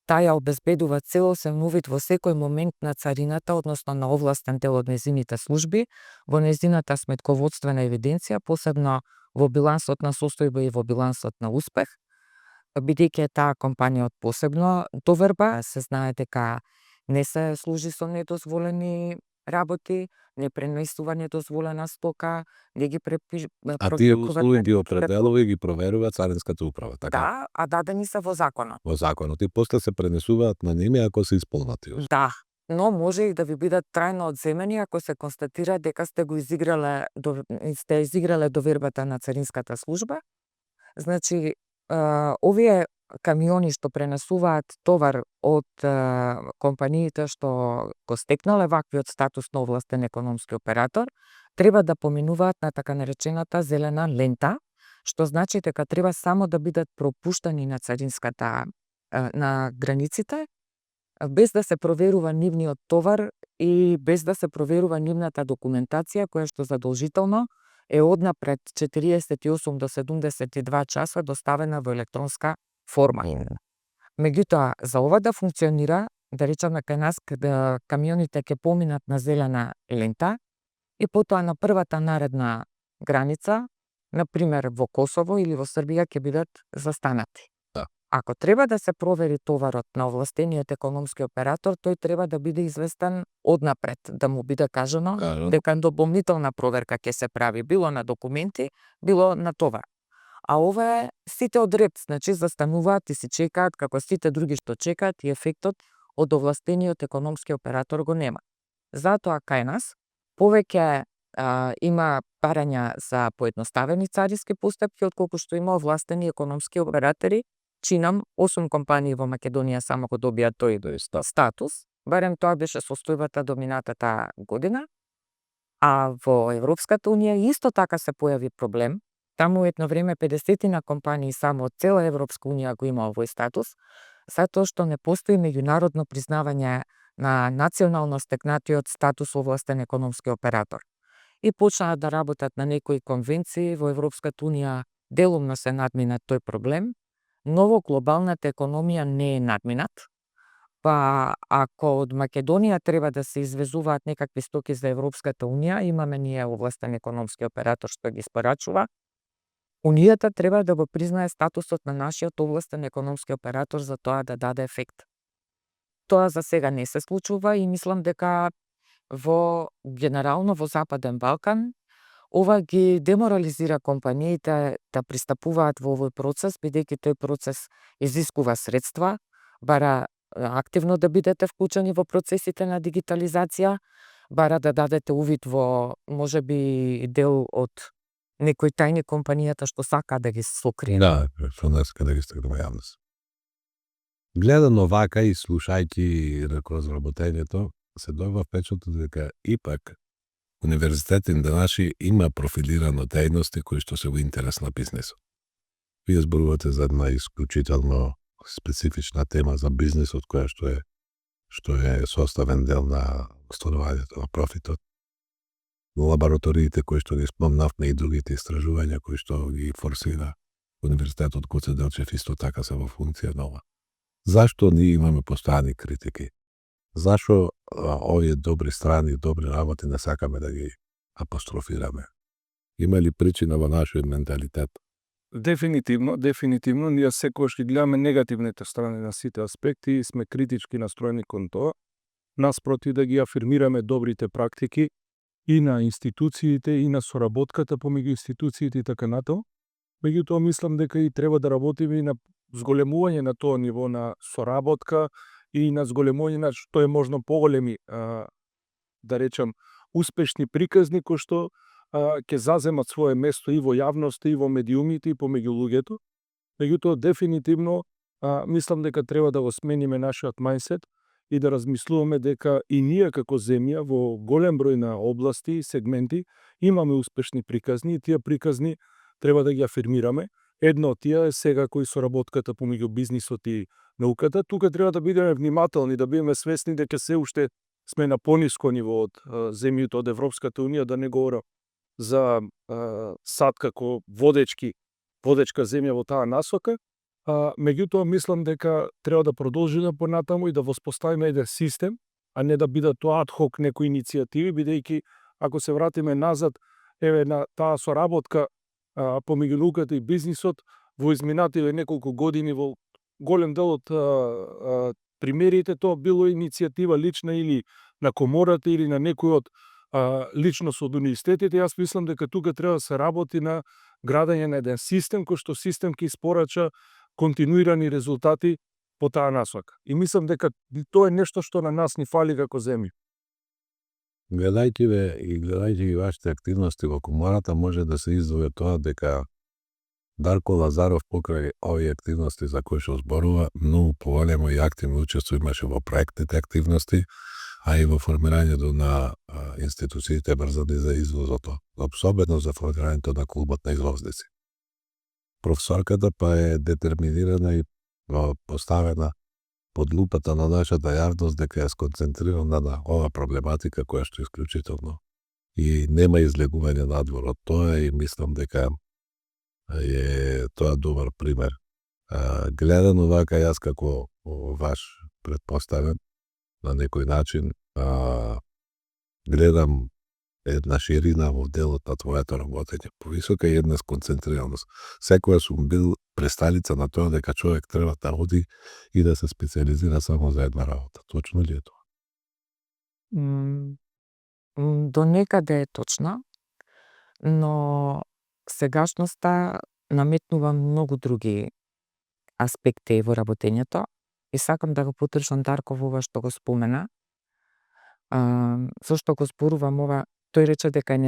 таа ја обезбедува целосен увид во секој момент на царината, односно на овластен дел од нејзините служби, во нејзината сметководствена евиденција, посебно во билансот на состојба и во билансот на успех, бидејќи е таа компанија од посебно доверба, се знае дека не се служи со недозволени работи, не пренесува недозволена стока, не ги А тие услуги ги определува и ги проверува Царинската управа, така? Да, а дадени се во законот. Во законот и после се пренесуваат на ними ако се исполнати. Да, но може и да ви бидат трајно одземени ако се констатира дека сте изиграле довербата на Царинската служба. Значи, овие камиони што пренесуваат товар од компаниите што го стекнале ваквиот статус на овластен економски оператор, треба да поминуваат на така наречената зелена лента, што значи дека треба само да бидат пропуштани на царинската на границите, без да се проверува нивниот товар и без да се проверува нивната документација, која што задолжително е однапред 48 до 72 часа доставена во електронска форма. Меѓутоа, за ова да функционира, да речеме кај нас каде камионите ќе поминат на зелена лента и потоа на првата наредна граница, например во Косово или во Србија, ќе бидат застанати. Да. Ако треба да се провери товарот на овластениот економски оператор, тој треба да биде известен однапред, да му биде кажано дека дополнителна проверка ќе се прави било на документи, било на товар. А ова е сите од ред, значи застануваат и се чекаат како сите други што чекаат и ефектот од овластениот економски оператор го нема. Затоа кај нас повеќе има барања за поедноставени царински постапки отколку што има овластени економски оператори. Чинам 8 компании во Македонија само го добија тој статус, барем тоа беше состојбата до минатата година, а во Европската унија исто така се појави проблем. Таму едно време 50 компании само од цела Европска унија го има овој статус, затоа што не постои меѓународно признавање на национално стекнатиот статус овластен економски оператор. И почнаа да работат на некои конвенции во Европската унија, делумно се надмина тој проблем, но во глобалната економија не е надминат. Па ако од Македонија треба да се извезуваат некакви стоки за Европската унија, имаме ние овластен економски оператор што ги испорачува, Унијата треба да го признае статусот на нашиот овластен економски оператор за тоа да даде ефект. Тоа за сега не се случува и мислам дека генерално во Западен Балкан ова ги деморализира компаниите да пристапуваат во овој процес, бидејќи тој процес изискува средства, бара активно да бидете вклучени во процесите на дигитализација, бара да дадете увид во можеби дел од некои тајни компанијата што сака да ги сокријат. Да, што не сака да ги стигне во јавност. Гледано вака и слушајќи разработењето, се добива впечаток дека ипак универзитетите наши има профилирано дејности кои што се во интерес на бизнисот. Вие зборувате за една исклучително специфична тема за бизнисот која што е составен дел на остварувањето на профитот. Лабораториите кои што ги спомнавме и другите истражувања кои што ги форсира Универзитетот Гоце Делчев исто така се во функција на ова. Зашто ние имаме постојани критики? Зашо овие добри страни, добри работи не сакаме да ги апострофираме? Има ли причина во нашиот менталитет? Дефинитивно, ние секогаш ги гледаме негативните страни на сите аспекти и сме критички настроени кон тоа. Наспроти да ги афирмираме добрите практики и на институциите и на соработката помеѓу институциите и така натаму. Меѓутоа мислам дека и треба да работиме и на зголемување на тоа ниво на соработка и на зголемување на што е можно поголеми, да речам, успешни приказни кои што ќе заземат свое место и во јавноста, и во медиумите, и помеѓу луѓето. Меѓутоа, дефинитивно, мислам дека треба да го смениме нашиот мајндсет и да размислуваме дека и ние како земја во голем број на области и сегменти имаме успешни приказни и тие приказни треба да ги афирмираме. Едно од тие е сега кој соработката помеѓу бизнисот и науката. Тука треба да бидеме внимателни, да бидеме свесни дека се уште сме на пониско ниво од земјите од Европската унија, да не говорам за САД како водечка земја во таа насока. Меѓутоа мислам дека треба да продолжиме понатаму и да воспоставиме еден систем, а не да бидат тоа адхок некои иницијативи, бидејќи ако се вратиме назад, еве на таа соработка помеѓу науката и бизнисот во изминативе неколку години во голем дел од примерите тоа било иницијатива лична или на комората или на некој од личност од универзитетите. Јас мислам дека тука треба да се работи на градење на еден систем кој што систем ќе испорача континуирани резултати по таа насока. И мислам дека тоа е нешто што на нас ни фали како земја. Гледајќи ве и гледајќи вашите активности во комората, може да се издвои тоа дека Дарко Лазаров покрај овие активности за кои што зборува, многу поголемо и активно учество имаше во проектните активности, а и во формирањето на институциите врзани за извозот, особено за формирањето на клубот на извозници. Професорката па е детерминирана и поставена под лупата на нашата јавност дека е сконцентрирана на ова проблематика која што е исклучително и нема излегување надвор од тоа и мислам дека е тоа добар пример. Гледано вака, јас како ваш предпоставен на некој начин гледам една ширина во делот на твоето работење, повисока и една сконцентрираност. Секоја сум бил престалица на тоа дека човек треба да оди и да се специализира само за една работа. Точно ли е тоа? До некаде е точно, но сегашноста наметнува многу други аспекти во работењето и сакам да го потврдам Дарко во ова што го спомена. Зошто го зборувам ова? Тој рече дека е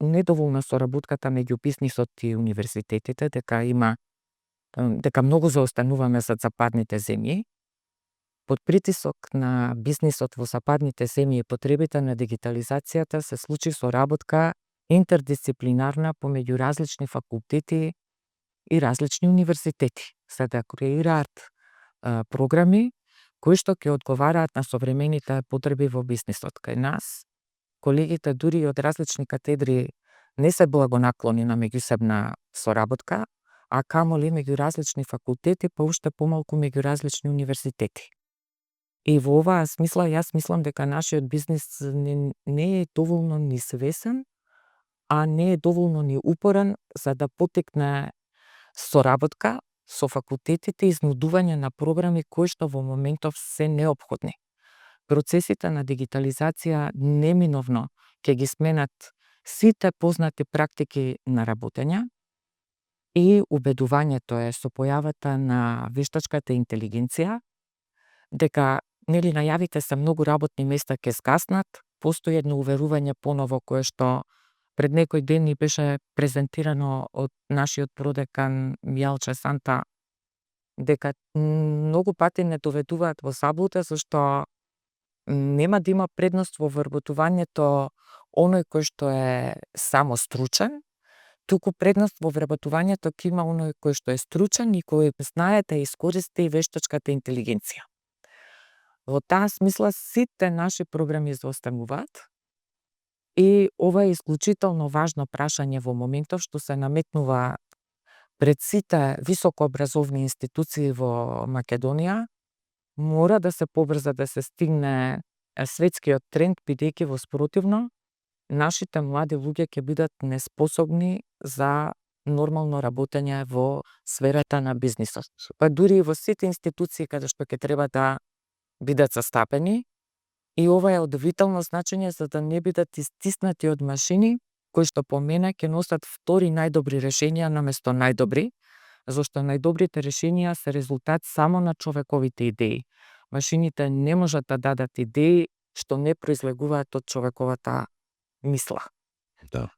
недоволна соработката меѓу бизнисот и универзитетите, дека многу заостануваме за западните земји. Под притисок на бизнисот во западните земји и потребите на дигитализацијата се случи соработка интердисциплинарна помеѓу различни факултети и различни универзитети, за да креираат програми кои што ќе одговараат на современите потреби во бизнисот. Кај нас, колегите дури од различни катедри не се благонаклони на меѓусебна соработка, а камоли меѓу различни факултети, па уште помалку меѓу различни универзитети. И во оваа смисла, јас мислам дека нашиот бизнис не е доволно ни свесен, а не е доволно ни упорен за да потекне соработка со факултетите и изнудување на програми кои што во моментов се неопходни. Процесите на дигитализација неминовно ќе ги сменат сите познати практики на работење и убедувањето е со појавата на вештачката интелигенција дека најавите се многу работни места ќе скаснат, постои едно уверување поново кое што пред некој ден ни беше презентирано од нашиот продекан Мијалче Санта, дека многу пати не доведуваат во заблуда зашто нема да има предност во вработувањето оној кој што е само стручен, туку предност во вработувањето ќе има оној кој што е стручен и кој знае да искористи вештачката интелигенција. Во таа смисла сите наши програми заостануваат и ова е исклучително важно прашање во моментов што се наметнува пред сите високообразовни институции во Македонија. Мора да се побрза да се стигне светскиот тренд, бидејќи во спротивно нашите млади луѓе ќе бидат неспособни за нормално работење во сферата на бизнисот. Па дури и во сите институции каде што ќе треба да бидат застапени, и ова е од витално значење за да не бидат истиснати од машини кои што по мене ќе носат втори најдобри решенија наместо најдобри, зашто најдобрите решенија се резултат само на човековите идеи. Машините не можат да дадат идеи што не произлегуваат од човековата мисла. Да.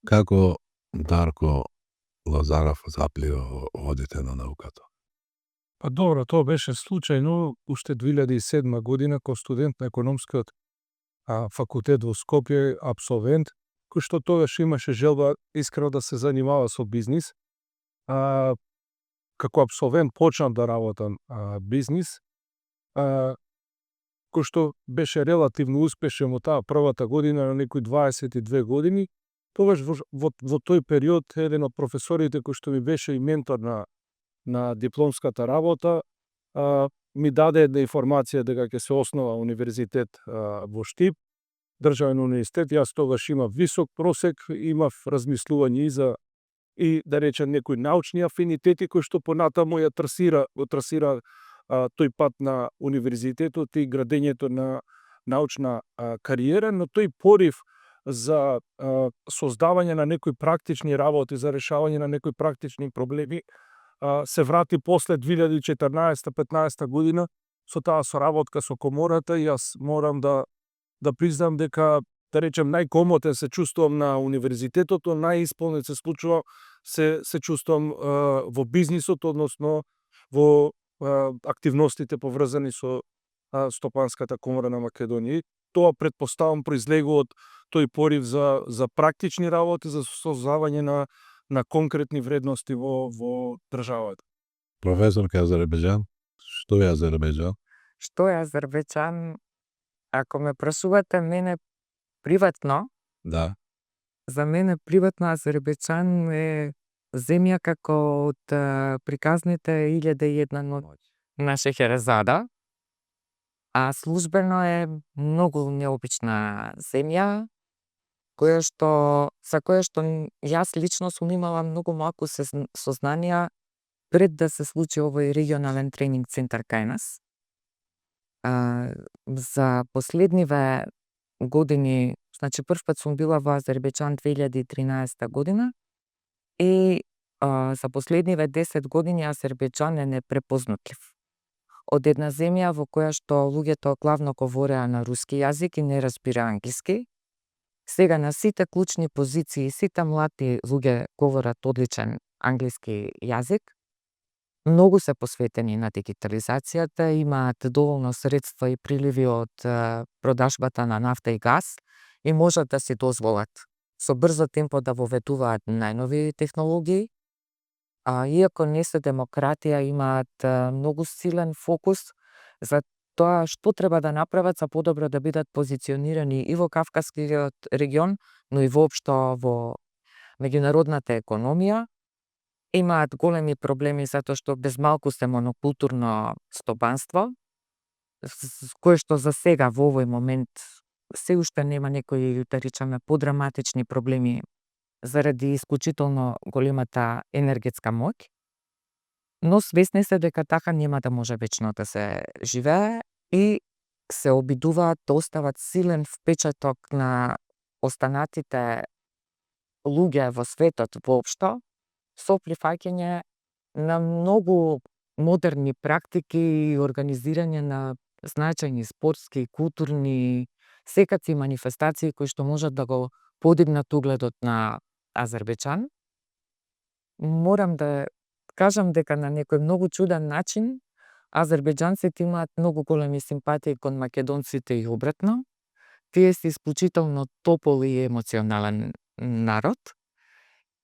Како Дарко Лазаров заплива во водите на науката? Па добро, тоа беше случајно уште 2007 година ко студент на економскиот факултет во Скопје, апсолвент, кој што тогаш имаше желба искрено да се занимава со бизнис. Како апсолвент почнав да работам бизнис, кој што беше релативно успешен во таа првата година на некои 22 години. Тогаш во тој период еден од професорите кој што ми беше и ментор на дипломската работа ми даде една информација дека ќе се основа универзитет во Штип, државен универзитет. Јас тогаш имав висок просек, имав размислување и да речем некои научни афинитети кои што понатаму го трасира тој пат на универзитетот и градењето на научна кариера, но тој порив за создавање на некои практични работи, за решавање на некои практични проблеми се врати после 2014-15 година со таа соработка со комората. И јас морам да признам дека, да речем, најкомотен се чувствувам на универзитетот, најисполнет се случува се чувствувам во бизнисот, односно во активностите поврзани со Стопанската комора на Македонија. Тоа претпоставам произлегува од тој порив за практични работи, за создавање на конкретни вредности во државата. Професор Азербејџан, што е Азербејџан? Што е Азербејџан? Ако ме прашувате мене приватно, Да. за мене приватно Азербејџан е земја како од приказните 1001 ноќ на Шехерезада, а службено е многу необична земја, за која што јас лично сум имала многу малку сознанија пред да се случи овој регионален тренинг центар кај нас. За последниве години, значи прв пат сум била во Азербејџан 2013 година и за последниве 10 години Азербејџан е непрепознатлив. Од една земја во која што луѓето главно говореа на руски јазик и не разбира англиски, сега на сите клучни позиции, сите млади луѓе говорат одличен англиски јазик, многу се посветени на дигитализацијата, имаат доволно средства и приливи од продажбата на нафта и газ и можат да си дозволат со брзо темпо да воведуваат најнови технологии, иако не се демократија, имаат многу силен фокус за тоа што треба да направат за подобро да бидат позиционирани и во Кавказскиот регион, но и воопшто во меѓународната економија. Имаат големи проблеми затоа што без малку се монокултурно стопанство, кое што за сега во овој момент се уште нема некои, да речеме, подраматични проблеми заради исклучително големата енергетска моќ, но свесни се дека така нема да може вечно да се живее и се обидуваат да остават силен впечаток на останатите луѓе во светот воопшто, со прифаќање на многу модерни практики и организирање на значајни спортски, културни, секакви манифестации кои што можат да го подигнат угледот на Азербејџан. Морам да кажам дека на некој многу чуден начин азербејџанците имаат многу големи симпатии кон македонците и обратно. Тие се исклучително топол и емоционален народ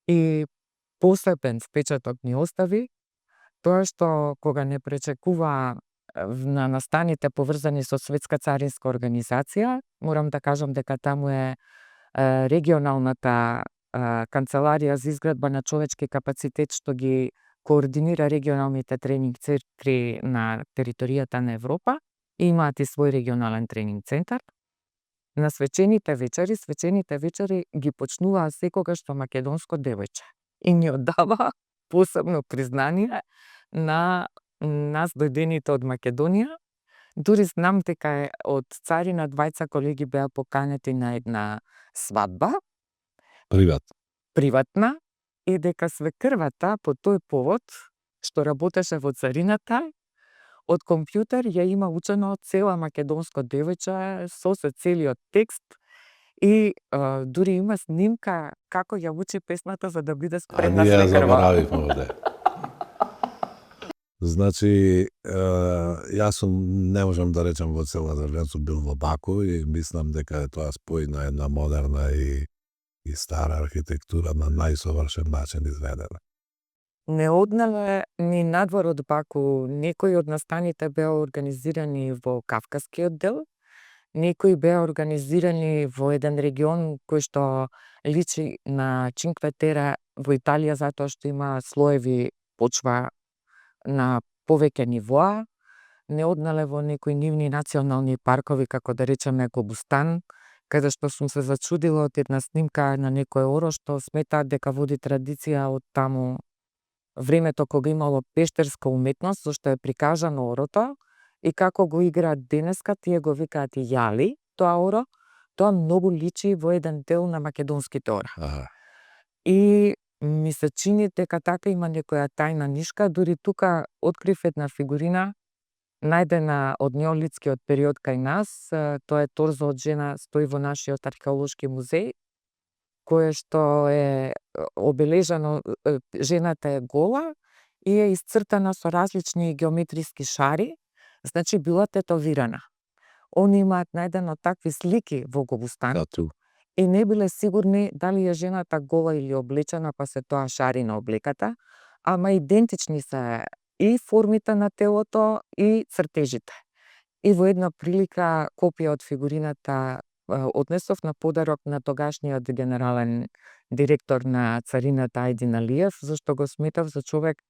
и посебен впечаток ни остави тоа што кога не пречекува на настаните поврзани со Светска царинска организација, морам да кажам дека таму е регионалната канцеларија за изградба на човечки капацитет што ги координира регионалните тренинг центри на територијата на Европа и имаат и свој регионален тренинг центар. На свечените вечери ги почнуваа секогаш со македонско девојче и ни оддава посебно признание на нас дојдените од Македонија. Дури знам дека од царина двајца колеги беа поканети на една свадба приватна и дека свекрвата по тој повод што работеше во царината од компјутер ја има учено цела македонско девојче со целиот текст и дури има снимка како ја учи песната за да биде спремна свекрва. Ние ја заборавивме овде. Значи, јас не можам да речам во цела држава, сум бил во Баку и мислам дека е тоа спој на една модерна и стара архитектура на најсовршен начин изведена. Не однале ни надвор од Баку, некои од настаните беа организирани во Кавказскиот дел, некои беа организирани во еден регион кој што личи на Чинкве Тере во Италија затоа што има слоеви почва на повеќе нивоа, не однале во некои нивни национални паркови како да речеме Гобустан, каде што сум се зачудила од една снимка на некое оро што сметаат дека води традиција од таму времето кога имало пештерска уметност, зашто е прикажано орото и како го играат денеска, тие го викаат и јали, тоа оро, тоа многу личи во еден дел на македонските ора. Аха. И ми се чини дека така има некоја тајна нишка, дури тука открив една фигурина најдена од неолитскиот период кај нас, тоа е торзо од жена, стои во нашиот археолошки музеј, кое што е обележано, жената е гола и е исцртана со различни геометриски шари, значи била тетовирана. Они имаат најдено такви слики во Гобустан Тату. и не биле сигурни дали е жената гола или облечена, па се тоа шари на облеката, ама идентични се и формите на телото и цртежите. И во една прилика копија од фигурината однесов на подарок на тогашниот генерален директор на царината Ајдин Алиев, зашто го сметав за човек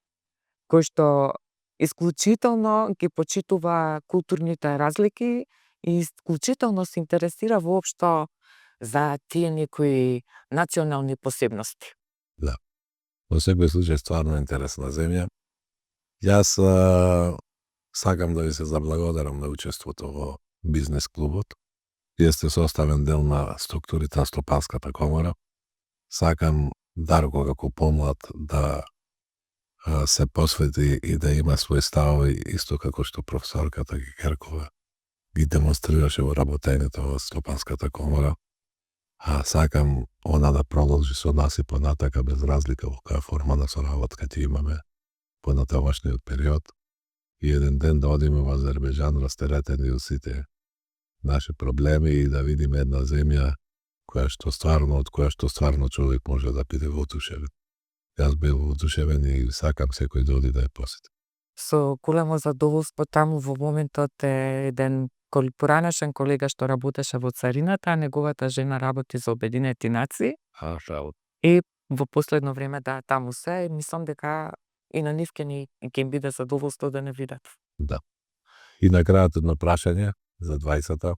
кој што исклучително ги почитува културните разлики и исклучително се интересира воопшто за тие некои национални посебности. Во секој случај стварно интересна земја. Јас сакам да ви се заблагодарам на учеството во бизнес клубот. Вие сте составен дел на структурите на Стопанската комора. Сакам Дарко како помлад да се посвети и да има своји ставови, исто како што професорката Геркова ги демонстрираше во работењето во Стопанската комора. Сакам она да продолжи со нас и понатака без разлика во која форма на соработка ќе имаме понатамошниот период. И еден ден да одиме во Азербејџан растеретени од сите наши проблеми и да видиме една земја од која што стварно човек може да биде воодушевен. Јас бил воодушевен и сакам секој да оди да ја посети. Со големо задоволство таму во моментот е еден поранешен колега што работеше во царината, а неговата жена работи за Обединети нации и во последно време таму се, мислам дека и на нив ќе им биде задоволство да не видат. Да. И на крајот едно прашање за двајцата.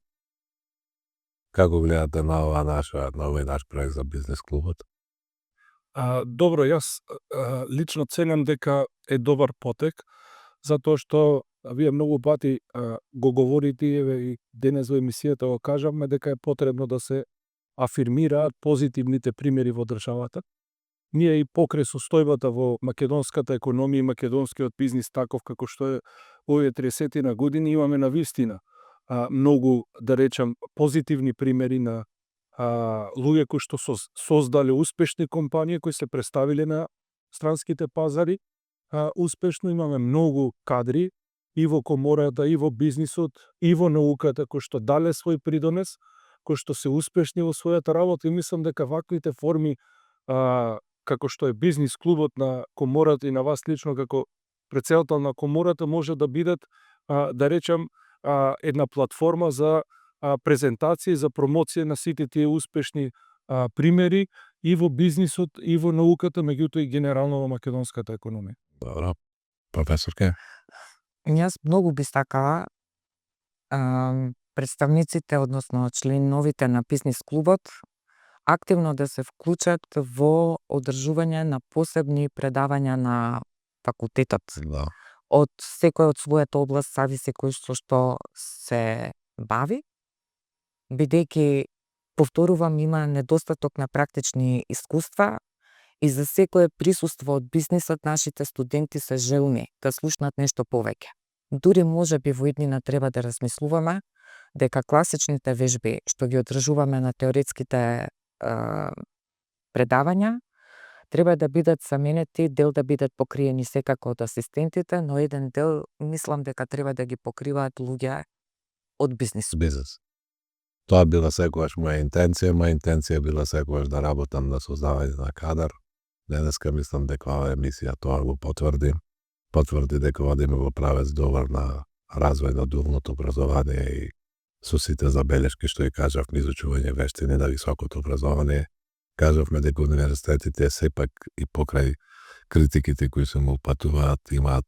Како гледате на овој наш проект за бизнес клубот? Добро, јас лично ценам дека е добар потек, затоа што вие многу пати го говорите и денес во емисијата го кажавме дека е потребно да се афирмираат позитивните примери во државата. Ние и покрај состојбата во македонската економија и македонскиот бизнис таков како што е овие 30 на години имаме навистина многу, да речам, позитивни примери на луѓе кои што создале успешни компании кои се представиле на странските пазари. Успешно имаме многу кадри и во комората, и во бизнисот, и во науката кои што дале свој придонес, кои што се успешни во својата работа и мислам дека ваквите форми како што е бизнис клубот на комората и на вас лично како претседател на комората може да бидат, да речам, една платформа за презентација и за промоција на сите тие успешни примери и во бизнисот, и во науката, меѓутоа и генерално во македонската економија. Добро. Професорке? Јас многу би сакала представниците, односно членовите на бизнес клубот, активно да се вклучат во одржување на посебни предавања на факултетот. Да. Од секој од својата област зависи кој што се бави, бидејќи, повторувам, има недостаток на практични искуства и за секое присуство од бизнисот нашите студенти се желни да слушнат нешто повеќе. Дури можеби во иднина треба да размислуваме дека класичните вежби што ги одржуваме на теоретските предавања треба да бидат заменети, дел да бидат покриени секако од асистентите, но еден дел мислам дека треба да ги покриваат луѓе од бизнис. Бизнес. Тоа била секогаш моја интенција била секогаш да работам на создавање на кадар. Денеска мислам дека оваа емисија тоа го потврди дека водиме во правец добар на развој на дуалното образование и со сите забелешки што и кажавме, изучување вештини на високото образование. Кажавме дека универзитетите сепак и покрај критиките кои се му упатуваат имаат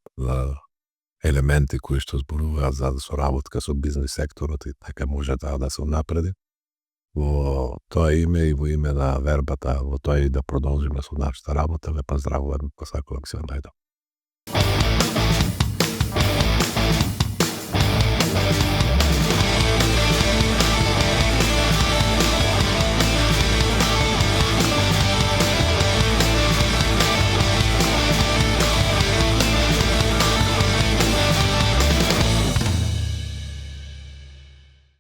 елементи кои што зборуваат за соработка со бизнис секторот и така може таа да се унапреди. Во тоа име и во име на вербата, во тоа и да продолжиме со нашата работа, ве поздравувам, посакувам се најдобро.